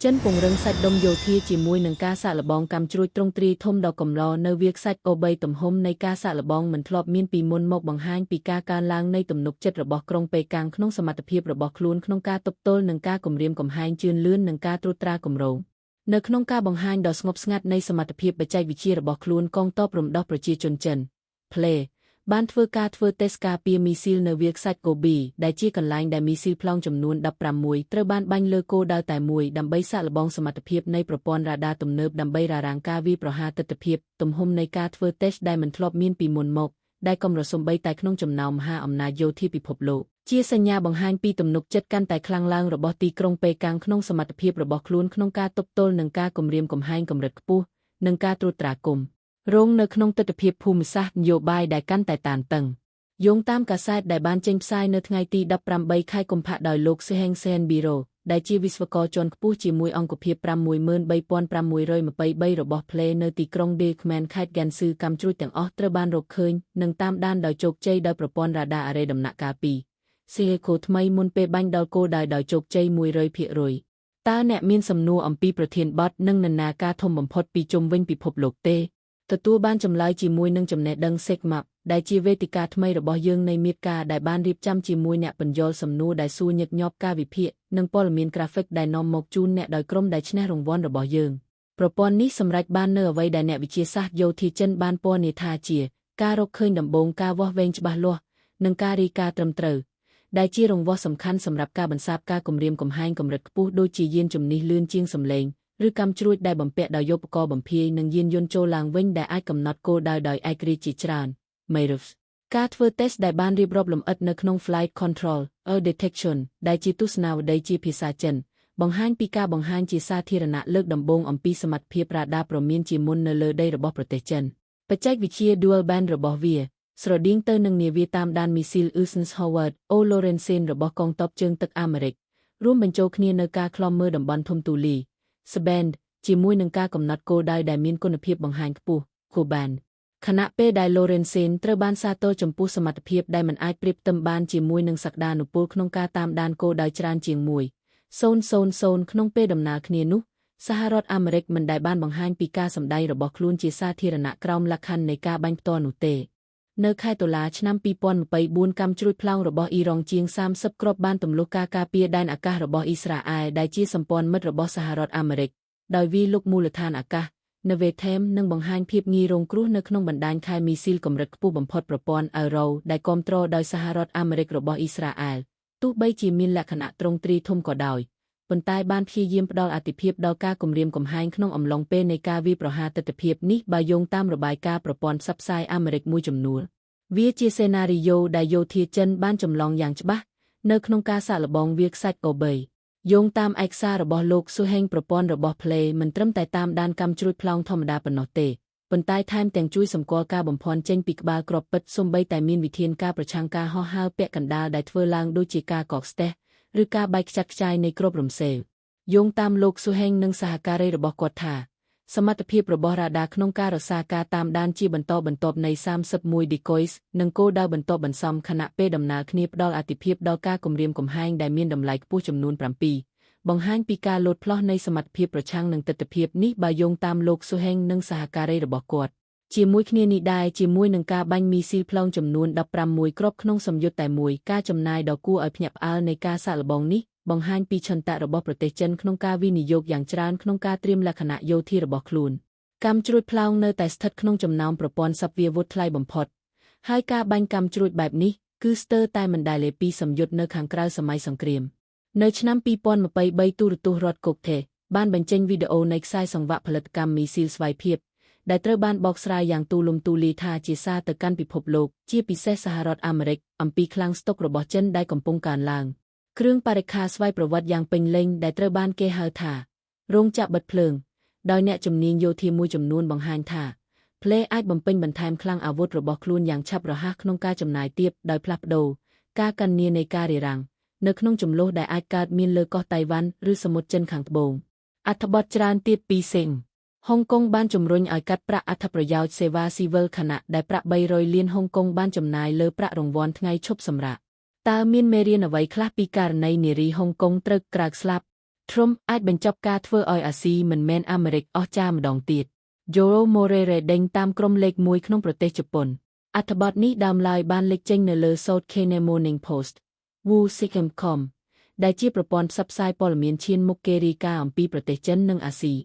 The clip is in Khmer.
ចិនពង្រឹងសាច់ដុំយោធាជាមួយនឹងការសាកល្បងកាំជ្រួចទ្រង់ទ្រាយធំដ៏កម្រនៅវាលខ្សាច់អូបីទំហំនៃការសាកល្បងមិនធ្លាប់មានពីមុនមកបង្ហាញពីការកើនឡើងនៃទំនុកចិត្តរបស់ក្រុងប៉េកាំងក្នុងសមត្ថភាពរបស់ខ្លួនក្នុងការទប់ទល់នឹងការគំរាមកំហែងជឿនលឿននិងការត្រួតត្រាគម្រោងនៅក្នុងការបង្ហាញដ៏ស្ងប់ស្ងាត់នៃសមត្ថភាពបច្ចេកវិទ្យារបស់ខ្លួនកងទ័ពរំដោះប្រជាជនចិន PLA បានធ្វើការធ្វើតេស្តការពារមីស៊ីលនៅវាលខ្សាច់កូប៊ីដែលជាកន្លែងដែលមីស៊ីលប្លង់ចំនួន16ត្រូវបានបាញ់លើគោលដៅតែមួយដើម្បីសាកល្បងសមត្ថភាពនៃប្រព័ន្ធរ៉ាដាទំនើបដើម្បីរារាំងការវាយប្រហារទិដ្ឋភាពទំហំនៃការធ្វើតេស្តដែលមិនធ្លាប់មានពីមុនមកដែលកម្រសូម្បីតែក្នុងចំណោមមហាអំណាចយោធាពិភពលោកជាសញ្ញាបង្ហាញពីទំនុកចិត្តកាន់តែខ្លាំងឡើងរបស់ទីក្រុងប៉េកាំងក្នុងសមត្ថភាពរបស់ខ្លួនក្នុងការទប់ទល់នឹងការគំរាមកំហែងកម្រិតខ្ពស់និងការត្រួតត្រាគម្រោងនៅក្នុងទិដ្ឋភាពភូមិសាស្ត្រនយោបាយដែលកាន់តែតានតឹងយោងតាមកាសែតដែលបានចេញផ្សាយនៅថ្ងៃទី18ខែកុម្ភៈដោយលោកសេហេងសេនប៊ីរ៉ូដែលជាវិស្វករជាន់ខ្ពស់ជាមួយអង្គភាព63623របស់ PLA នៅទីក្រុងដេក្មែនខេត្តហ្គាន់ស៊ឺកាំជ្រួចទាំងអស់ត្រូវបានរកឃើញនិងតាមដានដោយជោគជ័យដោយប្រព័ន្ធរ៉ាដាអារ៉េដំណាក់កាល2ស៊ីហេកូថ្មីមុនពេលបាញ់ដល់គោលដៅដោយជោគជ័យ100%តើអ្នកមានសំណួរអំពីប្រធានបទនិងនិន្នាការធំបំផុតពីជុំវិញពិភពលោកទេទទួលបានចម្លើយជាមួយនឹងចំណេះដឹង Sigma ដែលជាវេទិកាថ្មីរបស់យើងនៃមាតិកាដែលបានរៀបចំជាមួយអ្នកពន្យល់សំណួរដែលសួរញឹកញាប់ការវិភាគនិងព័ត៌មានក្រាហ្វិកដែលនាំមកជូនអ្នកដោយក្រុមដែលឈ្នះរង្វាន់របស់យើងប្រព័ន្ធនេះសម្រេចបាននូវអ្វីដែលអ្នកវិទ្យាសាស្ត្រយោធាចិនបានពណ៌នាថាជាការរកឃើញដំបូងការវាស់វែងច្បាស់លាស់និងការរាយការណ៍ត្រឹមត្រូវដែលជារង្វាស់សំខាន់សម្រាប់ការបន្សាបការគំរាមកំហែងកម្រិតខ្ពស់ដូចជាយានជំនិះលឿនជាងសំឡេងឬកាំជ្រួចដែលបំពាក់ដោយឧបករណ៍បំភាយនិងយានយន្តចូលឡើងវិញដែលអាចកំណត់គោលដៅដោយឯករាជ្យជាច្រើន Mayrus ការធ្វើតេស្តដែលបានរៀបរាប់លម្អិតនៅក្នុង Flight Control Error Detection ដែលជាទស្សនាវដ្តីជាភាសាចិនបង្ហាញពីការបង្ហាញជាសាធារណៈលើកដំបូងអំពីសមត្ថភាពរ៉ាដាព្រមានជាមុននៅលើដីរបស់ប្រទេសចិនបច្ចេកវិទ្យា Dual Band របស់វាស្រដៀងទៅនឹងនាវាតាមដានមីស៊ីល Eisenhower Howard O Lorenzen របស់កងទ័ពជើងទឹកអាមេរិករួមបញ្ចូលគ្នានៅការឃ្លាំមើលតំបន់ធំទូលាយ S-band ជាមួយនឹងការកំណត់គោលដៅដែលមានគុណភាពបង្ហាញខ្ពស់ Ku-band ខណៈពេលដែល Lorenzen ត្រូវបានសាទរចំពោះសមត្ថភាពដែលមិនអាចប្រៀបផ្ទឹមបានជាមួយនឹងសក្តានុពលក្នុងការតាមដានគោលដៅច្រើនជាង1,000ក្នុងពេលដំណើរគ្នានោះសហរដ្ឋអាមេរិកមិនដែលបានបង្ហាញពីការសម្ដែងរបស់ខ្លួនជាសាធារណៈក្រោមលក្ខខណ្ឌនៃការបាញ់ផ្ទាល់នោះទេនៅខែតុលាឆ្នាំ2024កាំជ្រួចប្លោងរបស់អ៊ីរ៉ង់ជាង30គ្រាប់បានទម្លុះការការពារដែនអាកាសរបស់អ៊ីស្រាអែលដែលជាសម្ព័ន្ធមិត្តរបស់សហរដ្ឋអាមេរិកដោយវាយលុកមូលដ្ឋានអាកាសនៅវេថេមនិងបង្ហាញភាពងាយរងគ្រោះនៅក្នុងបណ្ដាញខែលមីស៊ីលកម្រិតខ្ពស់បំផុតប្រព័ន្ធ Arrow ដែលគាំទ្រដោយសហរដ្ឋអាមេរិករបស់អ៊ីស្រាអែលទោះបីជាមានលក្ខណៈទ្រង់ទ្រាយធំក៏ដោយប៉ុន្តែបានព្យាយាមផ្ដល់អាទិភាពដល់ការគំរាមកំហែងក្នុងអំឡុងពេលនៃការវាយប្រហារទិដ្ឋភាពនេះបើយោងតាមរបាយការណ៍ប្រព័ន្ធផ្សព្វផ្សាយអាមេរិកមួយចំនួនវាជាសេណារីយ៉ូដែលយោធាចិនបានចម្លងយ៉ាងច្បាស់នៅក្នុងការសាកល្បងវាលខ្សាច់កូបីយោងតាមឯកសាររបស់លោកស៊ូហេងប្រព័ន្ធរបស់ PLA មិនត្រឹមតែតាមដានកាំជ្រួចប្លង់ធម្មតាប៉ុណ្ណោះទេប៉ុន្តែថែមទាំងជួយសម្គាល់ការបំភាន់ចេញពីក្បាលគ្រាប់ពិតសូម្បីតែមានវិធានការប្រឆាំងការហោះហើរពាក់កណ្ដាលដែលធ្វើឡើងដូចជាការកកស្ទះឬការបែកខ្ចាត់ខ្ចាយនៃគ្រាប់រំសេវយោងតាមលោកស៊ូហេងនិងសហការីរបស់គាត់ថាសមត្ថភាពរបស់រ៉ាដាក្នុងការរក្សាការតាមដានជាបន្តបន្ទាប់នៃ31 decoys និងគោលដៅបន្ទាប់បន្សំខណៈពេលដំណើរគ្នាផ្ដល់អាទិភាពដល់ការគំរាមកំហែងដែលមានតម្លៃខ្ពស់ចំនួន7បង្ហាញពីការលោតផ្លោះនៃសមត្ថភាពប្រឆាំងនឹងទិដ្ឋភាពនេះបើយោងតាមលោកស៊ូហេងនិងសហការីរបស់គាត់ជាមួយគ្នានេះដែរជាមួយនឹងការបាញ់មីស៊ីលប្លង់ចំនួន16គ្រាប់ក្នុងសម្យុទ្ធតែមួយការចំណាយដ៏គួរឲ្យភ្ញាក់ផ្អើលនៃការសាកល្បងនេះបង្ហាញពីឆន្ទៈរបស់ប្រទេសចិនក្នុងការវិនិយោគយ៉ាងច្រើនក្នុងការត្រៀមលក្ខណៈយោធារបស់ខ្លួនកាំជ្រួចប្លោងនៅតែស្ថិតក្នុងចំណោមប្រព័ន្ធសព្វាវុធថ្លៃបំផុតហើយការបាញ់កាំជ្រួចបែបនេះគឺស្ទើរតែមិនដែលលេពីសម្យុទ្ធនៅខាងក្រៅសម័យសង្គ្រាមនៅឆ្នាំ2023ទូរទស្សន៍រដ្ឋកុកថេបានបញ្ចេញវីដេអូនៃខ្សែសង្វាក់ផលិតកម្មមីស៊ីលស្វ័យភាពដែលត្រូវបានបកស្រាយយ៉ាងទូលំទូលាយថាជាសារទៅកាន់ពិភពលោកជាពិសេសសហរដ្ឋអាមេរិកអំពីខ្លាំងស្តុករបស់ចិនដែលកំពុងកើនឡើងគ្រឿងបរិក្ខារស្វ័យប្រវត្តិយ៉ាងពេញលេញដែលត្រូវបានគេហៅថារោងចក្របិទភ្លើងដោយអ្នកជំនាញយោធាមួយចំនួនបង្ហាញថា PLA អាចបំពេញបន្ថែមខ្លាំងអាវុធរបស់ខ្លួនយ៉ាងឆាប់រហ័សក្នុងការចំណាយទាបដោយផ្លាស់ប្ដូរការកិននានៃការរារាំងនៅក្នុងជម្លោះដែលអាចកើតមានលើកោះតៃវ៉ាន់ឬសមុទ្រចិនខាងត្បូងអត្ថបទច្រើនទៀតពីសេងហុងកុងបានជំរុញឲ្យកាត់ប្រាក់អត្ថប្រយោជន៍សេវាស៊ីវិលខណៈដែលប្រាក់300លានហុងកុងបានចំណាយលើប្រាក់រង្វាន់ថ្ងៃឈប់សម្រាកតើមានមេរៀនអ្វីខ្លះពីករណីនារីហុងកុងត្រូវក្រើកស្លាប់ Trump អាចបញ្ចប់ការធ្វើឲ្យអាស៊ីមិនមែនអាមេរិកអស្ចារ្យម្ដងទៀត Joro Morere ដេញតាមក្រុមលេខ1ក្នុងប្រទេសជប៉ុនអត្ថបទនេះដើមឡើយបានលេចចេញនៅលើ South China Morning Post Wu Sikkim.com ដែលជាប្រព័ន្ធផ្សព្វផ្សាយព័ត៌មានឈានមុខគេរាយការណ៍អំពីប្រទេសចិននិងអាស៊ី។